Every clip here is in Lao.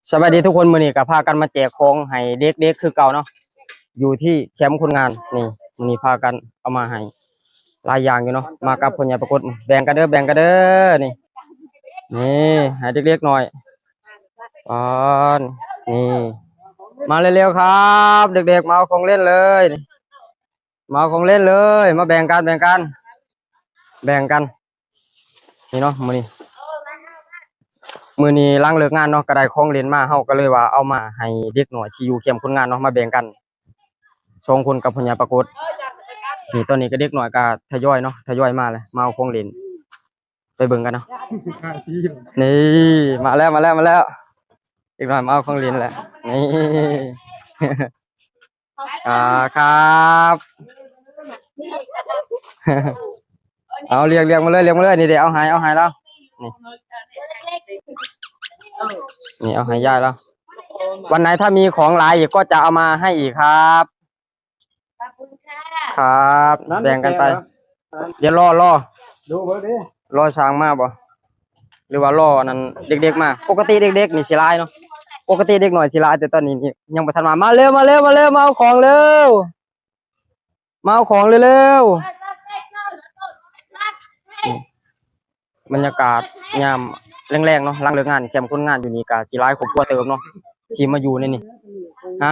ສະບາຍດີທຸກຄົນ, ມື້ນີ້ກໍພາກັນມາແຈກຂອງໃຫ້ເດັກໆຄືເກົ່າເນາະ ຢູ່ທີ່ແຄມຄົນງານ. ນີ້ ມື້ນີ້ພາກັນເອົາມາໃຫ້ຫຼາຍຢ່າງຢູ່ເນາະ. ມາກັບພໍ່ໃຫຍ່ປາກົດ, ແບ່ງກັນເດີ ແບ່ງກັນເດີ. ນີ້ ນີ້ໃຫ້ເດັກໆໜ້ອຍ. ອາ ນີ້ ມາເລັວໆຄັບ ເດັກໆ ມາເອົາຂອງຫຼິ້ນເລີຍ. ມາເອົາຂອງຫຼິ້ນເລີຍ, ມາແບ່ງກັນ ແບ່ງກັນ ແບ່ງກັນ. ນີ້ເນາະ ມື້ນີ້ ມື້ນີ້ຫຼັງເລີກງານເນາະ ກໍໄດ້ຂອງຫຼິ້ນມາ, ເຮົາກໍເລີຍວ່າເອົາມາໃຫ້ເດັກນ້ອຍທີ່ຢູ່ແຄມຄົນງານເນາະ ມາແບ່ງກັນ ສອງຄົນກັບພໍ່ໃຫຍ່ປາກົດ. ນີ້ ຕອນນີ້ກໍເດັກນ້ອຍກໍທະຍອຍເນາະ ທະຍອຍມາແລ້ວ ມາເອົາຂອງຫຼິ້ນ. ໄປເບິ່ງກັນເນາະ. ນີ້ ມາແລ້ວ ມາແລ້ວ ມາແລ້ວ, ເດັກນ້ອຍມາເອົາຂອງຫຼິ້ນແລ້ວ. ນີ້ ອ່າ ຄັບ ເອົາ ລຽກ ລຽກມາເລີຍ ລຽກມາເລີຍ. ນີ້ເດ້ ເອົາໃຫ້ ເອົາໃຫ້ລາວ. ນີ້ ນີ້ ເອົາໃຫ້ຍາຍລາວ. ວັນໄຫນຖ້າມີຂອງຫຼາຍອີກກໍຈະເອົາມາໃຫ້ອີກຄັບ. ຂອບຄຸນຄ່ະ. ຄັບ ນັ້ນ ແບ່ງກັນໄປ. ແກະແລ້ວ ດຽວລໍ ລໍ ດູເບິ່ງເດ້ ລໍຊ່າງມາບໍ່ ຫຼືວ່າລໍອັນນັ້ນເດັກໆມາ. ປົກກະຕິເດັກໆນີ້ຊິຫຼາຍເນາະ, ປົກກະຕິເດັກນ້ອຍຊິຫຼາຍ ແຕ່ຕອນນີ້ນີ້ຍັງບໍ່ທັນມາ. ມາເລັວ ມາເລັວ ມາເລັວ ມາເອົາຂອງເລັວ, ມາເອົາຂອງເລັວໆ. ນີ້ ບັນຍາກາດຍາມແລງໆເນາະ ຫຼັງເລີກງານ ແຄມຄົນງານຢູ່ນີ້ກໍຊິຫຼາຍຄອບຄົວເຕີບເນາະ ທີ່ມາຢູ່ໃນນີ້. ຮະ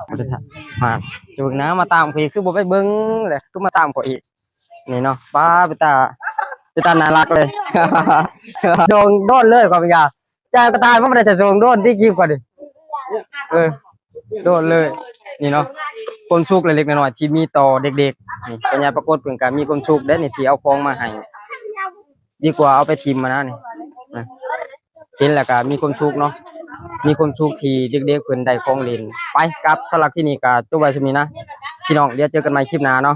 ມາ ຈະເບິ່ງນະ ມາຕາມຂ້ອຍອີກ ຄືບໍ່ໄປເບິ່ງແຫຼະ ຄືມາຕາມຂ້ອຍອີກ. ນີ້ເນາະ ປ້າ ເປັນຕາ ເປັນຕາໜ້າຮັກເລີຍ. ສົ່ງໂດນເລີຍ ຂ້ອຍບໍ່ຢາກ ຈ່າຍກະຕ່າຍ ມັນບໍ່ໄດ້ຈະສົ່ງໂດນຕິ ຄລິບກ່ອນນີ້. ເອີ ໂດນເລີຍ. ນີ້ເນາະ ຄວາມສຸກເລັກໆນ້ອຍໆທີ່ມີຕໍ່ເດັກໆ. ນີ້ ພະຍາປາກົດເພິ່ນກໍມີຄວາມສຸກເດ້ນີ້ ທີ່ເອົາຂອງມາໃຫ້ ດີກວ່າເອົາໄປຖິ້ມຫັ້ນນະ. ນີ້ນະ ເຫັນແລ້ວກໍມີຄວາມສຸກເນາະ, ມີຄວາມສຸກທີ່ເດັກໆເພິ່ນໄດ້ຂອງຫຼິ້ນ. ໄປ ກັບ ສຳລັບຄລິບນີ້ກໍຈົບໄວ້ສ່ຳນີ້ນະ ພີ່ນ້ອງ. ດຽວເຈີກັນໃໝ່ຄລິບໜ້າເນາະ.